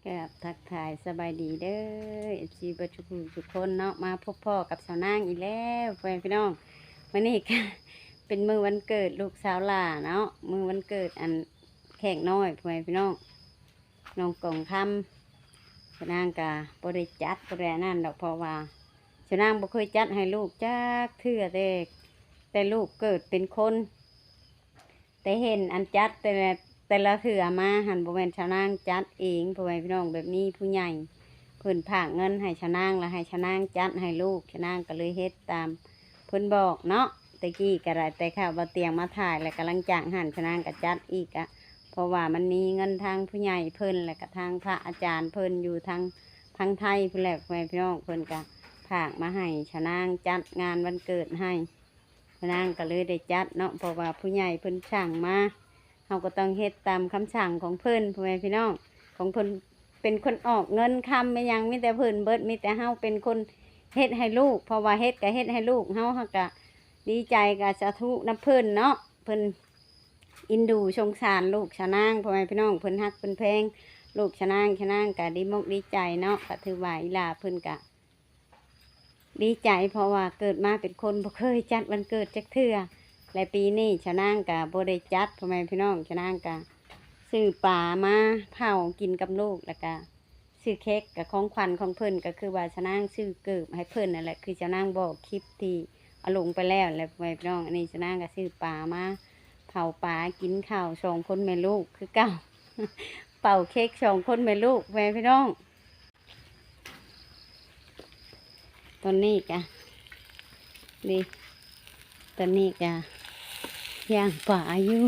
ກາບທັກທາຍສະບາຍດີເດີ ເອັຟຊີ ເບິດທຸກຜູ້ທຸກຄົນເນາະ ມາພົບພໍ້ກັບສາວນາງອີກແລ້ວ ພໍ່ແມ່ພີ່ນ້ອງ. ມື້ນີ້ກະເປັນມື້ວັນເກີດລູກສາວຫຼ້າເນາະ ມື້ວັນເກີດອັນແຂກນ້ອຍ ພໍ່ແມ່ພີ່ນ້ອງ ນ້ອງກອງຄຳ. ສາວນາງກະບໍ່ໄດ້ຈັດ ບໍ່ໄດ້ອັນນັ້ນດອກ ເພາະວ່າສາວນາງບໍ່ເຄີຍຈັດໃຫ້ລູກຈັກເທື່ອ ແຕ່ ແຕ່ລູກເກີດເປັນຄົນ. ແຕ່ເຫັນອັນຈັດແຕ່ລະ ແຕ່ລະເທື່ອມາຫັ້ນ ບໍ່ແມ່ນສາວນາງຈັດເອງ ພໍ່ແມ່ພີ່ນ້ອງ. ແບບມີຜູ້ໃຫຍ່ເພິ່ນຝາກເງິນໃຫ້ສາວນາງ ລະໃຫ້ສາວນາງຈັດໃຫ້ລູກ ສາວນາງກະເລີຍເຮັດຕາມເພິ່ນບອກເນາະ. ແຕ່ກີ້ກະໄດ້ແຕ່ເຂົ້າບ່າວຕຽງມາຖ່າຍ ລະກະຫຼັງຈາກຫັ້ນສາວນາງກະຈັດອີກ ກະເພາະວ່າມັນມີເງິນທາງຜູ້ໃຫຍ່ເພິ່ນ ລະກະທາງພະອາຈານເພິ່ນຢູ່ທາງ ທາງໄທພຸ້ນແຫຼະ ພໍ່ແມ່ພີ່ນ້ອງ. ເພິ່ນກະຝາກມາໃຫ້ສາວນາງຈັດງານວັນເກີດໃຫ້. ນາງກະເລີຍໄດ້ຈັດເນາະ ເພາະວ່າຜູ້ໃຫຍ່ເພິ່ນສັ່ງມາ ເຮົາກະຕ້ອງເຮັດຕາມຄຳສັ່ງຂອງເພິ່ນ ພໍ່ແມ່ພີ່ນ້ອງ. ຂອງເພິ່ນເປັນຄົນອອກເງິນຄຳແມ່ນຫຍັງ ມີແຕ່ເພິ່ນເບິດ ມີແຕ່ເຮົາເປັນຄົນເຮັດໃຫ້ລູກ ເພາະວ່າເຮັດກະເຮັດໃຫ້ລູກເຮົາ ເຮົາກະດີໃຈ ກະສາທຸນຳເພິ່ນເນາະ. ເພິ່ນເອັນດູສົງສານລູກສາວນາງ ພໍ່ແມ່ພີ່ນ້ອງ ເພິ່ນຮັກເພິ່ນແພງລູກສາວນາງ ສາວນາງກະດີມົກດີໃຈເນາະ. ກະຖືວ່າອີ່ຫຼ້າເພິ່ນກະ ດີໃຈ ເພາະວ່າເກີດມາເປັນຄົນບໍ່ເຄີຍຈັດວັນເກີດຈັກເທື່ອ ແລະ ປີນີ້ສາວນາງກະບໍ່ໄດ້ຈັດ ພໍ່ແມ່ພີ່ນ້ອງ. ສາວນາງກະຊື້ປາມາເຜົາກິນກັບລູກ ລະກະຊື້ເຄັກ ກະຂອງຂວັນຂອງເພິ່ນ ກະຄືວ່າສາວນາງຊື້ເກີບໃຫ້ເພິ່ນນັ້ນແຫຼະ ຄືສາວນາງບອກຄລິບທີ່ເອົາລົງໄປແລ້ວແຫຼະ ພໍ່ແມ່ພີ່ນ້ອງ. ອັນນີ້ສາວນາງກະຊື້ປາມາເຜົາປາ ກິນເຂົ້າສອງຄົນແມ່ລູກຄືເກົ່າ ເປົ່າເຄັກສອງຄົນແມ່ລູກ ພໍ່ແມ່ພີ່ນ້ອງ. ຕອນນີ້ກະ ນີ້ ຕອນນີ້ກະຍ່າງປາຢູ່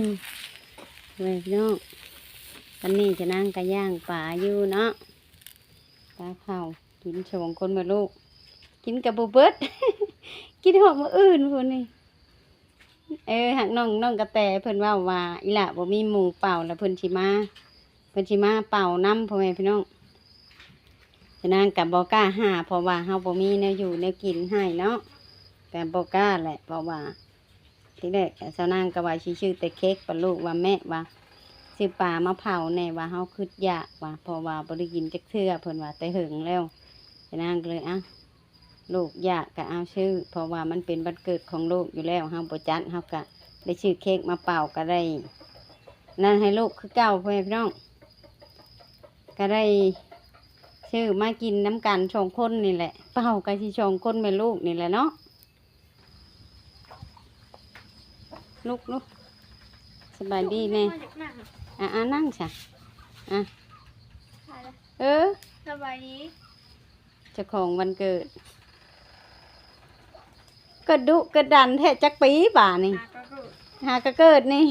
ເວີຍເນາະ. ຕອນນີ້ສາວນາງກະຍ່າງປາຢູ່ເນາະ ປາເຜົາ ກິນສອງຄົນແມ່ລູກ ກິນກະບໍ່ເບິດ ກິນຮອດມື້ອື່ນພຸ້ນນີ້. ເອີ ຮັກນ້ອງ ນ້ອງກະແຕເພິ່ນເວົ້າວ່າ ອີ່ຫຼ້າບໍ່ມີໝູ່ເປົ່າ ລະເພິ່ນຊິມາ ເພິ່ນຊິມາເປົ່ານຳ ພໍ່ແມ່ພີ່ນ້ອງ. ສາວນາງກະບໍ່ກ້າຫາ ເພາະວ່າເຮົາບໍ່ມີແນວຢູ່ແນວກິນໃຫ້ເນາະ ກະບໍ່ກ້າແຫຼະ. ເພາະວ່າທີແລກສາວນາງກະວ່າຊິຊື້ແຕ່ເຄັກ ປະລູກວ່າ ແມ່ວ່າ ຊື້ປາມາເຜົາແດ່ ວ່າເຮົາຄຶດຢາກວ່າ ເພາະວ່າບໍ່ໄດ້ກິນຈັກເທື່ອ ເພິ່ນວ່າແຕ່ເຫິງແລ້ວ. ສາວນາງກະເລີຍ ອາ ລູກຢາກກະເອົາຊື້ ເພາະວ່າມັນເປັນວັນເກີດຂອງລູກຢູ່ແລ້ວ ເຮົາບໍ່ຈັດ ເຮົາກະໄດ້ຊື້ເຄັກມາເປົ່າ ກະໄດ້ນັ້ນໃຫ້ລູກຄືເກົ່າ ພໍ່ແມ່ພີ່ນ້ອງ. ກະໄດ້ຊື້ມາກິນນຳກັນສອງຄົນນີ້ແຫຼະ ເປົ່າກະຊິສອງຄົນແມ່ລູກນີ້ແຫຼະເນາະ. ລຸກ ລຸກ ສະບາຍດີແດ່ ອາ ອາ ນັ່ງຊະ ອາ ເອີ ສະບາຍດີ ເຈົ້າຂອງວັນເກີດ ກະດຸກະດັນແທ້ ຈັກປີບາດນີ້ ຫາກະເກີດ ຫາກະເກີດນີ້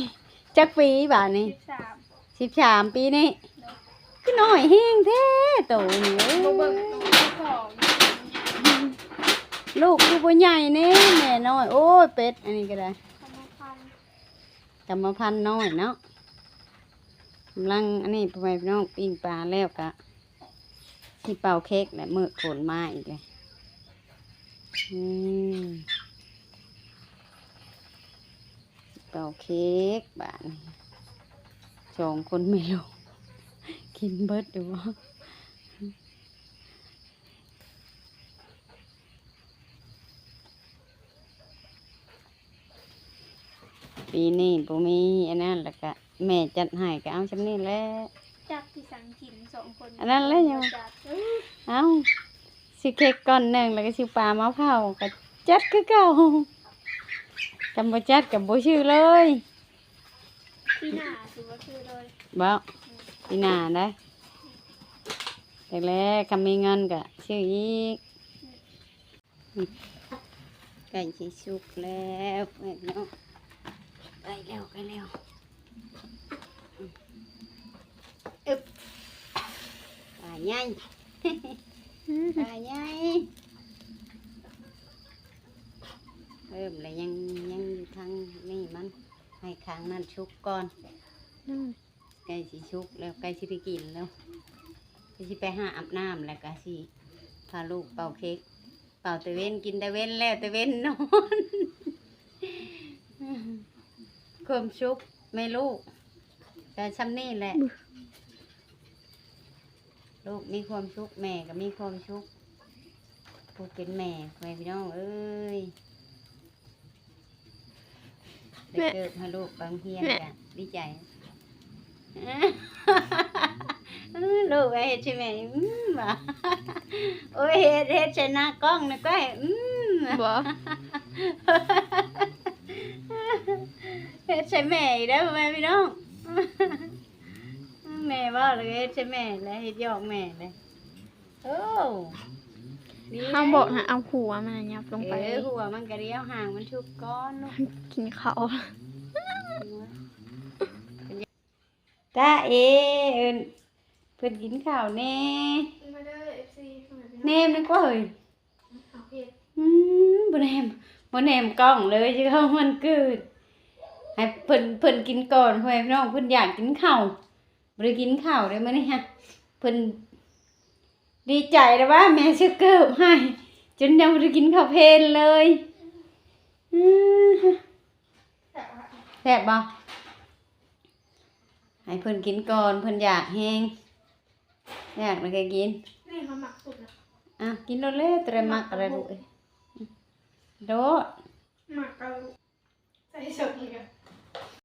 ຈັກປີບາດນີ້ ສິບສາມ ສິບສາມປີນີ້ ໂດຍ ຄືນ້ອຍແຮງແທ້ໂຕນີ້ ບໍ່ເບິ່ງໂຕເຈົ້າຂອງ ລູກຄືບໍ່ໃຫຍ່ແດ່ ແມ່ນ້ອຍ ໂອ້ຍ ເປັດ ອັນນີ້ກະໄດ້ ກຳມະພັນ ກຳມະພັນນ້ອຍເນາະ ກຳລັງອັນນີ້ ພໍ່ແມ່ພີ່ນ້ອງ ປີ້ງປາແລ້ວກະຊິເປົ່າເຄັກແຫຼະ ມື້ຝົນມາອີກແລ້ວ ອືມ ເປົ່າເຄັກບາດນີ້ ສອງຄົນແມ່ລູກ ກິນເບິດຢູ່ບໍ່? ປີນີ້ບໍ່ມີອັນນັ້ນ ລະກະແມ່ຈັດໃຫ້ກະເອົາຊ່ຳນີ້ແຫຼະ ຈັກຊິສັງກິນສອງຄົນ ອັນນັ້ນແຫຼະ ຍັງບໍ່ຈັດ ເອົ້າ ຊື້ເຄັກກ້ອນໜຶ່ງ ລະກະຊື້ປາມາເຜົາ ກະຈັດຄືເກົ່າ ຄັນບໍ່ຈັດກະບໍ່ຊື້ເລີຍ. ປີໜ້າຊິບໍ່ຊື້ເລີຍ ບໍ່ ອືມ ປີໜ້າໄດ໋ ຈັກແລະ ຄັນມີເງິນກະຊື້ອີກ ອືມ ໃກ້ຊິສຸກແລ້ວເພື່ອນເນາະ ໃກ້ແລ້ວ ໃກ້ແລ້ວ ອຶບ ປາໃຫຍ່ ປາໃຫຍ່ ເລີ່ມແລ້ວ ຍັງ ຍັງຢູ່ທາງນີ້ມັນ ໃຫ້ຂ້າງນັ້ນສຸກກ່ອນ ອືມ ໃກ້ຊິສຸກແລ້ວ ໃກ້ຊິໄດ້ກິນແລ້ວ ກະຊິໄປຫາອາບນ້ຳ ແລ້ວກະຊິພາລູກເປົ່າເຄັກ ເປົ່າແຕ່ເວັນ ກິນແຕ່ເວັນ ແລ້ວແຕ່ເວັນນອນ ຄວາມສຸກແມ່ລູກກະຊ່ຳນີ້ແຫຼະ. ລູກມີຄວາມສຸກ ແມ່ກໍມີຄວາມສຸກ ຜູ້ເປັນແມ່ ພໍ່ແມ່ພີ່ນ້ອງເອີຍ ໄດ້ ແມ່ ເກີບໃຫ້ລູກໄປໂຮງຮຽນ ແມ່ ກໍດີໃຈ. ເອີ ລູກເຮັດໃສ່ແມ່ ອືມ ວ່າ ໂອ້ຍ ເຮັດ ເຮັດໃສ່ໜ້າກ້ອງນະກ້ອຍ ອືມ ບໍ່ ເຮັດໃສ່ແມ່ອີກເດີ ພໍ່ແມ່ພີ່ນ້ອງ ແມ່ເວົ້າແລ້ວເຮັດໃສ່ແມ່ແຫຼະ ເຮັດຢອກແມ່ແຫຼະ. ໂອ້ ເຮົາບອກໃຫ້ເອົາຫົວມັນຫຍັບລົງໄປ ເອີ ຫົວມັນກະດຽວ ຫາງມັນຊຸກກ່ອນລູກ ກິນເຂົ້າ. ຕາເອ ເອີ້ນເພິ່ນກິນເຂົ້າແດ່ ມາເດີ ເອັຟຊີ ແນມນຳກວ່າເຮີ້ຍ ເອົາເຮັດ ອືມ ບໍ່ແນມ ບໍ່ແນມກ້ອງເລີຍ ຊິເຂົ້າວັນເກີດ ໃຫ້ເພິ່ນ ເພິ່ນກິນກ່ອນ ພໍ່ແມ່ພີ່ນ້ອງ ເພິ່ນຢາກກິນເຂົ້າ. ບໍ່ໄດ້ກິນເຂົ້າເດ້ມື້ນີ້ຮະ ເພິ່ນດີໃຈແລ້ວວ່າແມ່ຊື້ເກີບໃຫ້ ຈົນຍັງບໍ່ໄດ້ກິນເຂົ້າເພນເລີຍ. ອື ແຊບບໍ່? ໃຫ້ເພິ່ນກິນກ່ອນ ເພິ່ນຢາກແຮງ ຢາກແລ້ວກໍກິນ ນີ້ເຮົາມັກສຸດນະ ອ່ະ ກິນໂລດແຫຼະ ໂຕໃດມັກກໍໄດ້ລູກເອີຍ ໂດດ ມັກກໍ ໃສ່ສົດນີ້ກະ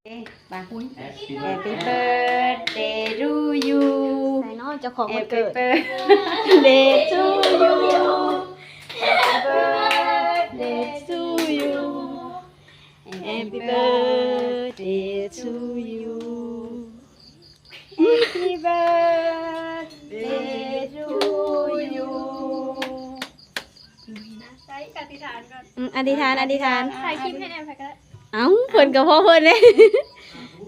ເອ ບາງ Happy birthday to you ໃສ່ເນາະ ເຈົ້າຂອງວັນເກີດ Happy birthday to you Happy birthday to you Happy birthday to you Happy birthday to you ໃສ່ອະທິຖານກ່ອນ ອືມ ອະທິຖານ ອະທິຖານ ຖ່າຍຄລິບໃຫ້ແດ່ ໃຜກໍໄດ້ ເອົ້າ ເພິ່ນກໍພໍເພິ່ນເດ້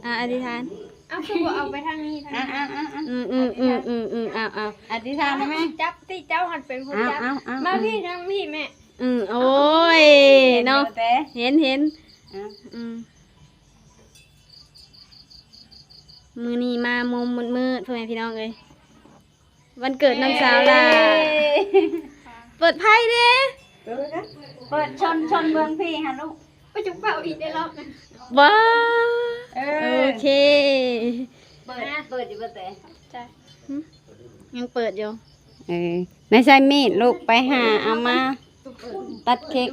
ອະທິຖານ ເອົ້າ ຄືບໍ່ເອົາໄປທາງນີ້ ທາງນີ້ ອືມ ອືມ ເອົາ ເອົາ ອະທິຖານໄດ້ໄໝ? ຈັບຕິ ເຈົ້າຫັ້ນເປັນຜູ້ຈັບ ມາພີ້ ທາງພີ້ແມ່ ອືມ ໂອ້ຍ ເນາະ ເຫັນ ເຫັນ ອືມ ມື້ນີ້ມາມຸມມືດໆ ພໍ່ແມ່ພີ່ນ້ອງເອີຍ ວັນເກີດນ້ອງສາວຫຼ້າ ເອີ ເປີດໄຟເດ້ ເປີດໄຟ ເປີດຊົນ ຊົນເບິ່ງພີ້ຫັ້ນລູກ ໄປຈຸກເປົ່າອີກໄດ້ລອບໜຶ່ງ ບໍ່ ເອີ ໂອເຄ ເປີດ ເປີດຢູ່ບໍ່ແຕ ຫຶ ຍັງເປີດຢູ່ ເອີ ໃນໃຊ້ມີດລູກ ໄປຫາເອົາມາຕັດເຄັກ.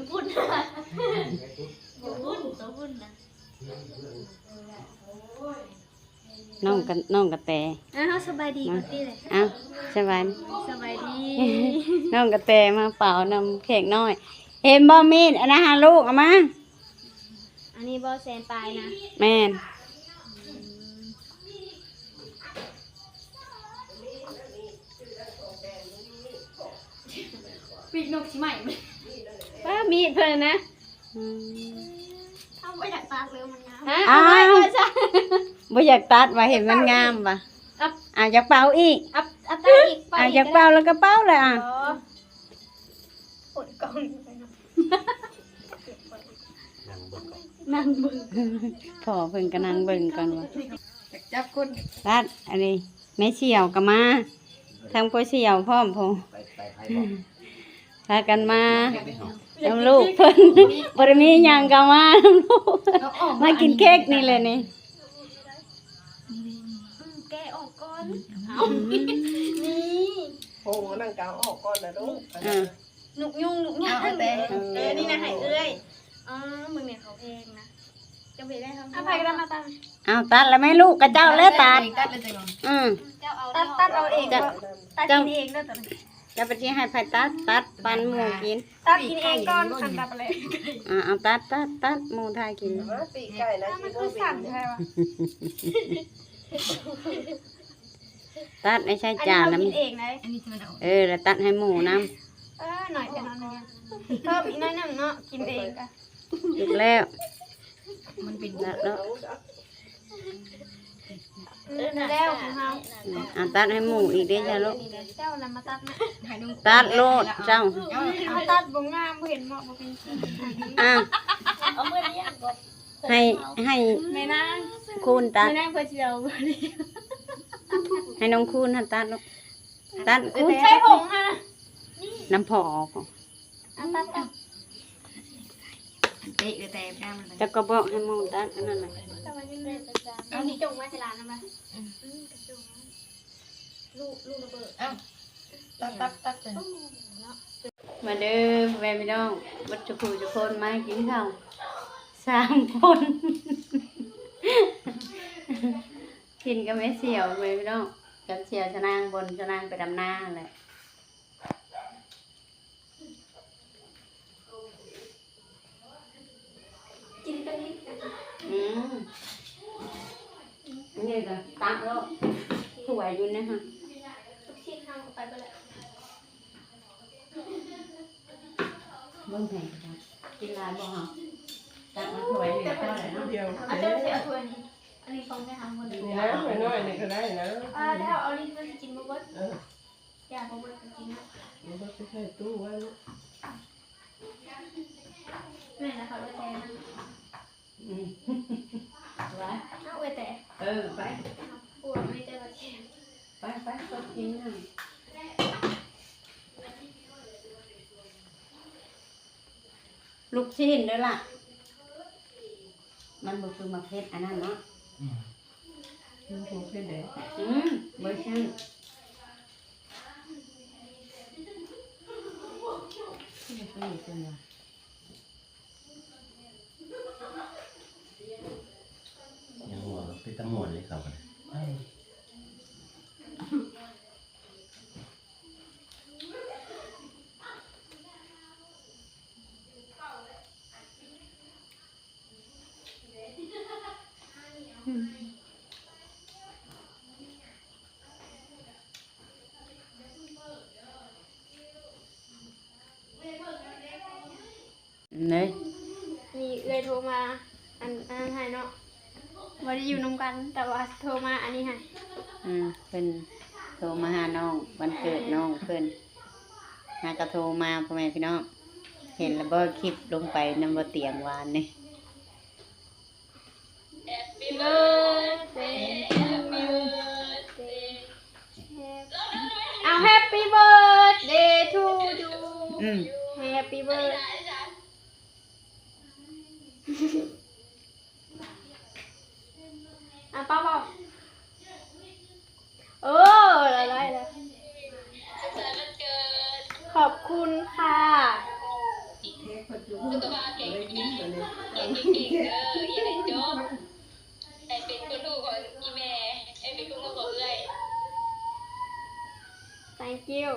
ນ້ອງກະ ນ້ອງກະແຕ ອ້າວ ສະບາຍດີກ່ອນຕິເລີຍ ອ້າວ ສະບາຍ ສະບາຍດີ ນ້ອງກະແຕມາເປົ່ານຳແຂກນ້ອຍ ເຫັນບໍ່ມີດອັນນັ້ນຫາລູກເອົາມາ ອັນນີ້ບໍ່ ແສນປາຍນະ ແມ່ນ. ປີກນົກຊິໄໝ້ ປ້າ ມີດເພິ່ນນະ ອືມ ເຮົາບໍ່ຢາກຕັດເລີຍ ມັນງາມ ຮະ ເອົາໄວ້ກ່ອນຊະ ບໍ່ຢາກຕັດວ່າ ເຫັນມັນງາມວ່າ ເອົາ ອ່າ ຢາກເປົ່າອີກ ເອົາ ເອົາຕັດອີກ ອ່າ ຢາກເປົ່າແລ້ວກໍເປົ່າແຫຼະ ອ່າ ໂອ້ ໂພດກ້ອງ ນັ່ງເບິ່ງ ນັ່ງເບິ່ງ ພໍ່ເພິ່ນກໍນັ່ງເບິ່ງກ່ອນວ່າ ຈັບຄົນ ຕັດ ອັນນີ້ແມ່ສ່ຽວກໍມາ ທັງພໍ່ສ່ຽວພ້ອມພຸ້ນ ໄປ ໄປ ໄປບໍ່ ພາກັນມານຳລູກເພິ່ນ ບໍ່ໄດ້ມີຫຍັງກໍມານຳລູກ ມາກິນເຄັກນີ້ແຫຼະນີ້ ອືມ ແກະອອກກ່ອນ ເອົາ ນີ້ ໂອ້ ນັ້ນກໍເອົາອອກກ່ອນນະລູກ ອ່າ ນົກຍຸງ ນົກຍາງ ເອົາແຕ່ ເອີ ນີ້ນະໃຫ້ເອື້ອຍ ອໍ ເບິ່ງແດ່ ເຂົາແພງນະ ຈະໄປໄດ້ເທົ່າ ເອົາ ໃຜກໍໄດ້ມາຕັດ ເອົາ ຕັດລະແມ່ລູກ ກະເຈົ້າແຫຼະຕັດ ຕັດເລີຍ ອືມ ເຈົ້າເອົາ ຕັດ ຕັດເອົາເອງ ເຈົ້າ ຕັດກິນເອງເດີ ເຈົ້າໄປຊິໃຫ້ໃຜຕັດ ຕັດປັນໝູກິນ ຕັດກິນເອງກ່ອນ ອັນດັບແລກ ອ່າ ເອົາ ຕັດ ຕັດ ຕັດ ໝູຖ້າກິນ ປີກໄກ່ນະ ມັນຄືສັ່ນແທ້ວະ ຕັດໃຫ້ໃສ່ຈານນະ ອັນນີ້ເຮົາກິນເອງເດ້ ເອີ ແລ້ວຕັດໃຫ້ໝູນຳ ເອີ ໜ້ອຍແຕ່ໜ້ອຍໜຶ່ງ ເພີ່ມອີກໜ້ອຍໜຶ່ງເນາະ ກິນເອງກະ ອີກແລ້ວ ມັນເປັນ ແລ້ວເນາະ ອືມ ແລ້ວຂອງເຮົາ ອືມ ອ່າ ຕັດໃຫ້ໝູອີກເດ້ຊະລູກ ເຈົ້າລະມາຕັດນະ ຕັດໂລດເຈົ້າ ອືມ ເຮົາຕັດບໍ່ງາມ ບໍ່ເຫັນເໝາະ ບໍ່ເປັນ ອ່າ ເອົາມືນີ້ ໃຫ້ ໃຫ້ແມ່ນາງຄູນຕັດ ແມ່ນາງເພິ່ນຊິເອົາ ໃຫ້ນ້ອງຄູນຫັ້ນຕັດລູກ ຕັດຄູນ ໃສ່ຜົງຫັ້ນນະ ນຳພໍ່ອອກ ເອົາຕັດ ຕັດ ເຕະແຕ່ງາມ ເຈົ້າກໍບອກໃຫ້ໝູຕັດອັນນັ້ນນະ ເອົານີ້ຈົ່ງໄວ້ໃສ່ລານນຳ ອືມ ອືມ ກະຈົ່ງ ລູກ ລູກລະເບີດ ອ້າວ ຕັກ ຕັກ ຕັກ ເອີ ເນາະ ມາເດີພໍ່ແມ່ພີ່ນ້ອງ ເບິດທຸກຜູ້ທຸກຄົນ ມາກິນເຂົ້າສາມຄົນ ກິນກັບແມ່ສ່ຽວ ພໍ່ແມ່ພີ່ນ້ອງ ກັບສ່ຽວຊະນາງ ບ່ອນຊະນາງໄປດຳນາຫັ້ນແຫຼະ. ກິນໄປນີ້ ອືມ ນີ້ກະຕັກໂລດ ຖ້ວຍຢູ່ນີ້ຫັ້ນ ລູກຊິ້ນເຮົາເອົາໄປເບິດແລ້ວ ເບິ່ງໃຫ້ ກິນຫຼາຍບໍ່ເຮົາ ຕັກມາຖ້ວຍນີ້ພໍແລ້ວເນາະ ດຽວ ເອົາ ເຈົ້າຊິເອົາຖ້ວຍນີ້ ອັນນີ້ຂອງແມ່ເຮົາໝົດເລີຍ ນີ້ນະ ນ້ອຍໆນີ້ກະໄດ້ນະ ອ່າ ດຽວເອົາ ລິ້ນມັນຊິກິນບໍ່ເບິດ ເອີ ຢ່າບໍ່ເບິດກໍກິນເນາະ ບໍ່ເບິດກໍໃສ່ຕູ້ໄວ້ເນາະ ແມ່ນລະ ເຂົາເອີ້ນແຕ່ນັ້ນ ອືມ ໄປ ເອົາໄວ້ແຕ່ ເອີ ໄປ ເອົາ ຜົວແມ່ເຈົ້າວ່າຊິ ໄປ ໄປ ເຂົາກິນນະ ລູກຊີ້ນເດີລະ ມັນບໍ່ຄືໝາກເຜັດອັນນັ້ນເນາະ ອືມ ມັນບໍ່ເຜັດເດ້ ອືມ ບໍ່ຊື້ ບໍ່ຊື້ ບໍ່ຊື້ ຍັງວ່າເປັນຕາມ່ວນເລີຍເຂົາກໍໄດ້ ເອີ. ເລີຍ ມີເອື້ອຍໂທມາ ອັນ ອັນນັ້ນໃຫ້ເນາະ ບໍ່ໄດ້ຢູ່ນຳກັນ ແຕ່ວ່າໂທມາອັນນີ້ໃຫ້ ອືມ ເພິ່ນໂທມາຫານ້ອງ ວັນເກີດນ້ອງເພິ່ນ ຫາກະໂທມາ ພໍ່ແມ່ພີ່ນ້ອງ ເຫັນລະບໍ່ ຄລິບລົງໄປນຳບໍ່ຕຽງວານນີ້. Happy birthday to you ເອົາ Happy birthday to you ອືມ Happy birthday ອ່ະ ເປົ່າ ເປົ່າ. ໂອ້ ຫຼາຍໆ ແລ້ວ ສຸກສັນວັນເກີດ ຂອບຄຸນຄ່ະ ສຸຂະພາບແຂງແຮງ ຮຽນເກັ່ງໆ ເດີ ຮຽນໃຫ້ຈົບ ໃຫ້ເປັນຄົນຮູ້ຂອງອີ່ແມ່ ໃຫ້ເປັນຄົນຮູ້ຂອງເອື້ອຍ Thank you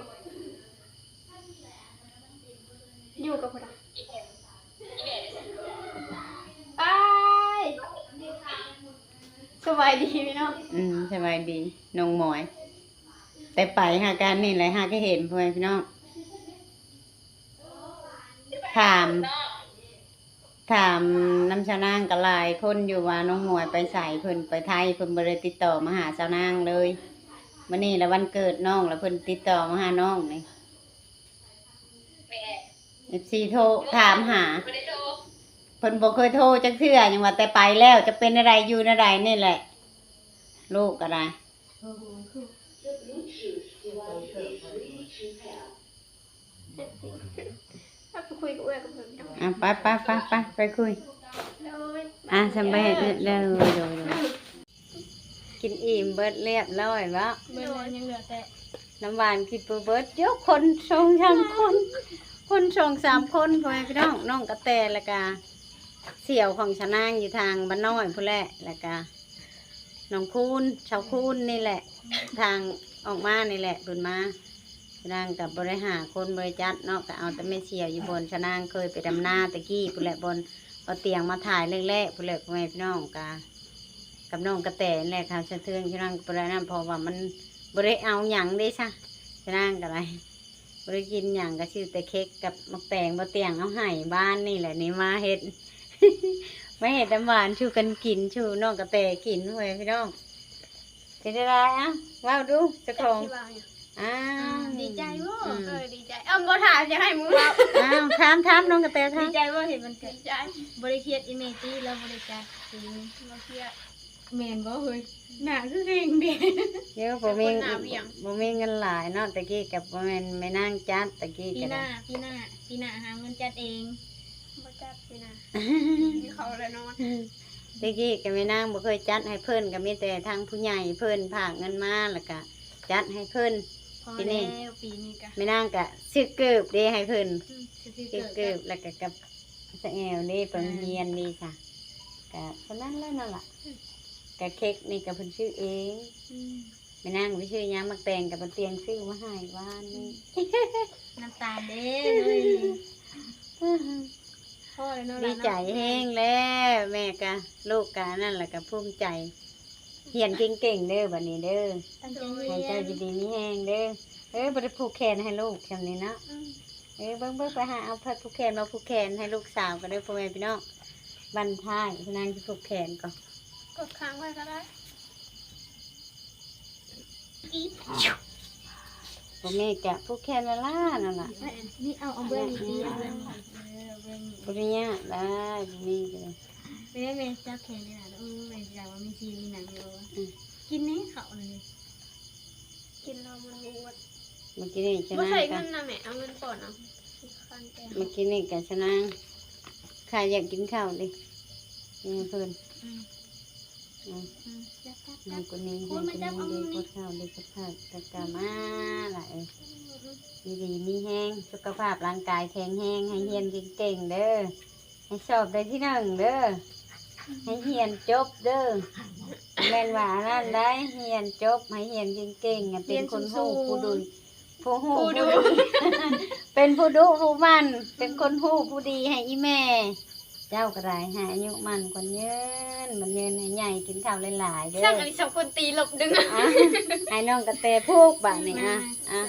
ຢູ່ກັບຜູ້ໃດ? ອ້າຍ ສະບາຍດີພີ່ນ້ອງ. ອືມ ສະບາຍດີນ້ອງໝວຍ. ແຕ່ໄປຫາກັນນີ້ແຫຼະ ຫາກະເຫັນ ພໍ່ແມ່ພີ່ນ້ອງ. ຖາມ ຖາມນຳຊາວນາງກະຫຼາຍຄົນຢູ່ວ່ານ້ອງໝວຍໄປໃສ ເພິ່ນໄປໄທ ເພິ່ນບໍ່ໄດ້ຕິດຕໍ່ມາຫາຊາວນາງເລີຍ. ມື້ນີ້ລະວັນເກີດນ້ອງ ລະເພິ່ນຕິດຕໍ່ມາຫານ້ອງນີ້. ເອັຟຊີ ໂທຖາມຫາ ບໍ່ໄດ້ໂທ ເພິ່ນບໍ່ເຄີຍໂທຈັກເທື່ອ ຍັງວ່າແຕ່ໄປແລ້ວ ຈະເປັນແນວໃດ ຢູ່ແນວໃດນີ້ແຫຼະ ລູກກໍໄດ້. ໄປຄຸຍກັບເອື້ອຍກັບເພິ່ນ ອ່ະ ໄປ ໄປ ໄປ ໄປ ໄປຄຸຍ ໂດຍ ອ່ະ ສຳບາຍ ໂດຍ ໂດຍ ໂດຍ. ກິນອີ່ມເບິດລຽບລ້ອຍເບາະ? ເບິດແລ້ວ ຍັງເຫຼືອແຕ່ນ້ຳຫວານກິນບໍ່ເບິດ. ໂຍ ຄົນສອງສາມຄົນ ຄົນສອງສາມຄົນ ພໍ່ແມ່ພີ່ນ້ອງ. ນ້ອງກະແຕ ແລ້ວກະສ່ຽວຂອງຊານາງຢູ່ທາງບ້ານນ້ອຍພຸ້ນແຫຼະ ແລ້ວກະນ້ອງຄູນ ຊາວຄູນນີ້ແຫຼະ ທາງອອກມານີ້ແຫຼະ ເພິ່ນມາ. ຊານາງກະບໍ່ໄດ້ຫາຄົນບໍລິຈັດເນາະ ກະເອົາແຕ່ແມ່ສ່ຽວຢູ່ບ່ອນຊານາງເຄີຍໄປດຳນາແຕ່ກີ້ພຸ້ນແຫຼະ ບ່ອນເອົາຕຽງມາຖ່າຍແລກໆ ພຸ້ນແຫຼະ ພໍ່ແມ່ພີ່ນ້ອງ. ກະກັບນ້ອງກະແຕນີ້ແຫຼະ ຂ້າວສະເທືອນ ຊານາງກະບໍ່ໄດ້ນັ້ນ ເພາະວ່າມັນບໍ່ໄດ້ເອົາຫຍັງເດ້ຊະ ຊານາງກະໄດ້ບໍ່ໄດ້ກິນຫຍັງ ກະຊື້ແຕ່ເຄັກກັບໝາກແຕງ ບໍ່ຕຽງເອົາໃຫ້ບ້ານນີ້ແຫຼະ ນີ້ມາເຮັດ ມາເຮັດນ້ຳຫວານສູ່ກັນກິນ ສູ່ນ້ອງກະແຕກິນ ພໍ່ແມ່ພີ່ນ້ອງ. ເປັນຈັ່ງໃດ ເອົ້າ ເວົ້າດູເຈົ້າຂອງ ຊິເວົ້າຫຍັງ? ອ້າວ ອ້າວ ດີໃຈບໍ່? ອືມ ເອີ ດີໃຈ. ເອົ້າ ບໍ່ຖາມ ຢາກໃຫ້ມຶງເວົ້າ. ອ້າວ ຖາມ ຖາມນ້ອງກະແຕ ຖາມ. ດີໃຈບໍ່ ເຫັນວັນເກີດ? ດີໃຈ. ບໍ່ໄດ້ຄຽດອີ່ແມ່ຕິ ລາວບໍ່ໄດ້ຈັດປີນີ້? ບໍ່ຄຽດ. ແມ່ນບໍ່ເຮີ້ຍ? ໜ້າຄືເກັ່ງເດ. ດຽວບໍ່ມີ ບໍ່ມີເງິນຫຼາຍເນາະ ແຕ່ກີ້ກະບໍ່ແມ່ນແມ່ນາງຈັດ ແຕ່ກີ້ກະ ປີໜ້າ ປີໜ້າ ປີໜ້າຫາເງິນຈັດເອງ. ບໍ່ຈັດປີໜ້າ ກິນເຂົ້າແລ້ວນອນ. ແຕ່ກີ້ກະແມ່ນາງບໍ່ເຄີຍຈັດໃຫ້ເພິ່ນ ກະມີແຕ່ທາງຜູ້ໃຫຍ່ເພິ່ນຝາກເງິນມາ ແລ້ວກະ ຈັດໃຫ້ເພິ່ນ ພໍແລ້ວ ປີນີ້ກະ ແມ່ນາງກະຊື້ເກີບເດ້ໃຫ້ເພິ່ນ ອືມ ຊື້ ຊື້ເກີບ ເກີບ ແລ້ວກະກັບສະແອວເດ້ ໄປໂຮງຮຽນເດ້ຊະ ກະສ່ຳນັ້ນແຫຼະເນາະລະ ອືມ ກະເຄັກນີ້ກະເພິ່ນຊື້ເອງ ອືມ ແມ່ນາງໄປຊື້ຫຍັງ ໝາກແຕງກະປ້າຕຽງຊື້ມາໃຫ້ວານນີ້ ອືມ ນ້ຳຕານເດ້ ພໍແລ້ວເນາະ ດີໃຈແຮງແລ້ວ ແມ່ກະ ລູກກະອັນນັ້ນລະກະພູມໃຈ ຮຽນເກັ່ງໆເດີ ບັດນີ້ເດີ ຕັ້ງໃຈຮຽນ ໃຫ້ເຈົ້າຢູ່ດີມີແຮງເດີ ເອີ ບໍ່ໄດ້ຜູກແຂນໃຫ້ລູກຊ່ຳນີ້ເນາະ ອືມ ເອີ ເບິ່ງໆ ໄປຫາເອົາຜ້າຜູກແຂນ ມາຜູກແຂນໃຫ້ລູກສາວກັນເດີ ພໍ່ແມ່ພີ່ນ້ອງ ບັ້ນທ້າຍນາງຊິຜູກແຂນກ່ອນ ກົດຄ້າງໄວ້ກໍໄດ້ ບໍ່ແມ່ນກະຜູກແຂນລະລານັ້ນລະ ນີ້ເອົາ ເອົາເບື້ອງນີ້ຕິ ເອົາເບື້ອງນີ້ ເອີ ເບື້ອງນີ້ ບໍ່ໄດ້ຍາກດາຍ ບໍ່ມີກໍໄດ້ ແມ່ ແມ່ຈັບແຂນນີ້ລະ ໂອ້ ແມ່ຢາກວ່າມີຊີນມີໜັງຢູ່ ອືມ ກິນແນ່ເຂົ້ານີ້ ກິນແລ້ວມັນອວດ ມື້ກີ້ນີ້ຊະນາງ ບໍ່ໃຊ້ເງິນນະແມ່ ເອົາເງິນປ້ອນເອົາ ມື້ກີ້ນີ້ກະຊະນາງ ຂ້າຢາກກິນເຂົ້າເດ້ ກິນໃຫ້ເພິ່ນ ອືມ ອືມ ອືມ ຈັບ ຈັບ ຈັບ ມັນກໍນີ້ ຄົນມາຈັບ ເອົານີ້ ກົດເຂົ້າເດ້ ກົດເຂົ້າ ຕະກະມາລະເອີຍ ອືມ ຢູ່ດີມີແຮງ ສຸຂະພາບຮ່າງກາຍແຂງແຮງ ໃຫ້ຮຽນເກັ່ງໆເດີ ໃຫ້ສອບໄດ້ທີໜຶ່ງເດີ ໃຫ້ຮຽນຈົບເດີ ແມ່ນວ່າອັນນັ້ນໄດ໋ ຮຽນຈົບ ໃຫ້ຮຽນເກັ່ງໆ ໃຫ້ເປັນຄົນຮູ້ຜູ້ດຸ ຜູ້ຮູ້ຜູ້ດີ ເປັນຜູ້ດຸຜູ້ໝັ່ນ ເປັນຄົນຮູ້ຜູ້ດີໃຫ້ອີ່ແມ່ ເຈົ້າກໍໄດ້ ໃຫ້ອາຍຸໝັ້ນຂວັນຍືນ ໝັ້ນຍືນໃຫ້ໃຫຍ່ ກິນເຂົ້າຫຼາຍໆເດີ ຊ່າງອັນນີ້ສອງຄົນຕີລົບດຶງ ອ່ະ ໃຫ້ນ້ອງກະແຕຜູກບາດນີ້ ອ່ະ ອ່ະ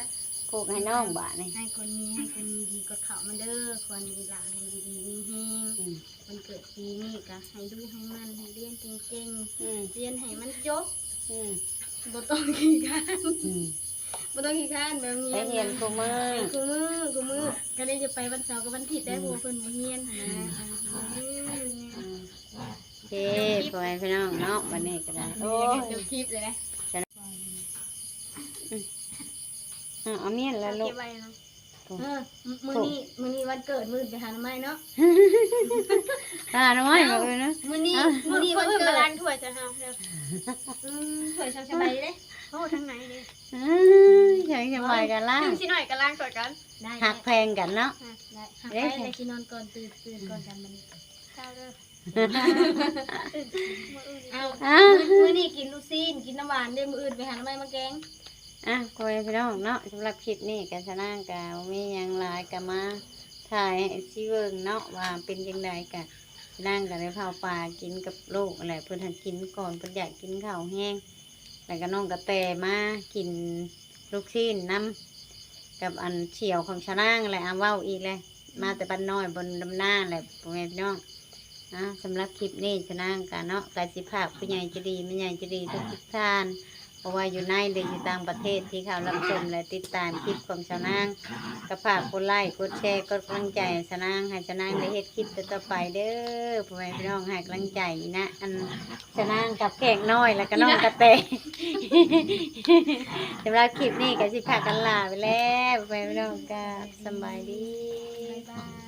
ຜູກໃຫ້ນ້ອງບາດນີ້ ໃຫ້ຄົນມີ ໃຫ້ຄົນມີດີກວ່າເຂົາມາເດີ ຄວາມມີຫຼາຍ ໃຫ້ຢູ່ດີມີແຮງ ອືມ ວັນເກີດປີນີ້ກະໃຫ້ດຸໃຫ້ໝັ່ນ ໃຫ້ຮຽນເກັ່ງໆ ອືມ ຮຽນໃຫ້ມັນຈົບ ອືມ ບໍ່ຕ້ອງຂີ້ຄ້ານ ອືມ ບໍ່ຕ້ອງຂີ້ຄ້ານ ແບບຮຽນ ໄປຮຽນຄູ່ມື້ ຮຽນຄູ່ມື້ ຄູ່ມື້ ກະໄດ້ຈະໄປວັນເສົາກັບວັນອາທິດໄດ້ ອືມ ເພາະວ່າເພິ່ນບໍ່ຮຽນຫັ້ນນະ ອືມ ອືມ ອືມ ໂອເຄ ພໍ່ແມ່ພີ່ນ້ອງເນາະ ບັດນີ້ກໍໄດ້ ໂອ້ຍ ຈົບຄລິບເລີຍນະ ອືມ ເອົາ ເອົາມ້ຽນລະລູກ ເກັບໄວ້ນະ ເອີ ມື້ນີ້ ມື້ນີ້ວັນເກີດ ມື້ອື່ນໄປຫາໜໍ່ໄມ້ເນາະ ຫາໜໍ່ໄມ້ ເອົ້າ ມື້ອື່ນນະ ມື້ນີ້ ມື້ນີ້ວັນເກີດ ມື້ອື່ນໄປລ້າງຖ້ວຍໃສ່ເຮົາເດີ ອືມ ຖ້ວຍຊ່າງສະບາຍເດ້ ໂອ້ ທາງໃນເດ້ ເອີຍ ຊ່າງສະບາຍກັນລ້າງ ເຖິງຊິໜ້ອຍກໍລ້າງຖ້ວຍກັນ ໄດ້ ຮັກແພງກັນເນາະ ໄດ້ ຮັກ ເດ້ ໄປ ໄດ້ຊິນອນກ່ອນ ຕື່ນ ຕື່ນກ່ອນກັນບັດນີ້ ເຈົ້າເດີ ເອົາ ມື້ ມື້ນີ້ກິນລູກຊີ້ນ ກິນນ້ຳຫວານເດ້ ມື້ອື່ນໄປຫາໜໍ່ໄມ້ມາແກງ ອ່ະ ພໍ່ແມ່ພີ່ນ້ອງເນາະ ສຳລັບຄລິບນີ້ກະຊະນາງກະບໍ່ມີຫຍັງຫຼາຍ ກະມາຖ່າຍໃຫ້ເອັຟຊີເບິ່ງເນາະ ວ່າເປັນຈັ່ງໃດ ກະຊະນາງກະໄດ້ເຜົາປາກິນກັບລູກຫັ້ນແຫຼະ ເພິ່ນຫາກິນກ່ອນ ເພິ່ນຢາກກິນເຂົ້າແຮງ ແລ້ວກະນ້ອງກະແຕມາກິນລູກຊີ້ນນຳ ກັບອັນສ່ຽວຂອງຊະນາງແຫຼະ ອາ ເວົ້າອີກແຫຼະ ມາແຕ່ບ້ານນ້ອຍ ບ່ອນດຳນາແຫຼະ ພໍ່ແມ່ພີ່ນ້ອງ ອ່າ ສຳລັບຄລິບນີ້ຊະນາງກະເນາະ ກະຊິຝາກຜູ້ໃຫຍ່ໃຈດີ ແມ່ໃຫຍ່ໃຈດີທຸກໆທ່ານ ບໍ່ວ່າຢູ່ໃນ ຫຼື ຢູ່ຕ່າງປະເທດ ທີ່ເຂົ້າຮັບຊົມ ແລະ ຕິດຕາມຄລິບຂອງຊາວນາງ ກະຝາກກົດໄລ້ ກົດແຊ ກົດກຳລັງໃຈໃຫ້ຊາວນາງ ໃຫ້ຊາວນາງໄດ້ເຮັດຄລິບຕໍ່ໆໄປເດີ ພໍ່ແມ່ພີ່ນ້ອງ ໃຫ້ກຳລັງໃຈນະ ອັນ ຊາວນາງກັບແຂກນ້ອຍ ແລ້ວກະນ້ອງກະແຕ ສຳລັບຄລິບນີ້ກະຊິພາກັນລາໄປແລ້ວ ພໍ່ແມ່ພີ່ນ້ອງ ກະສຳບາຍດີ ບາຍບາຍ.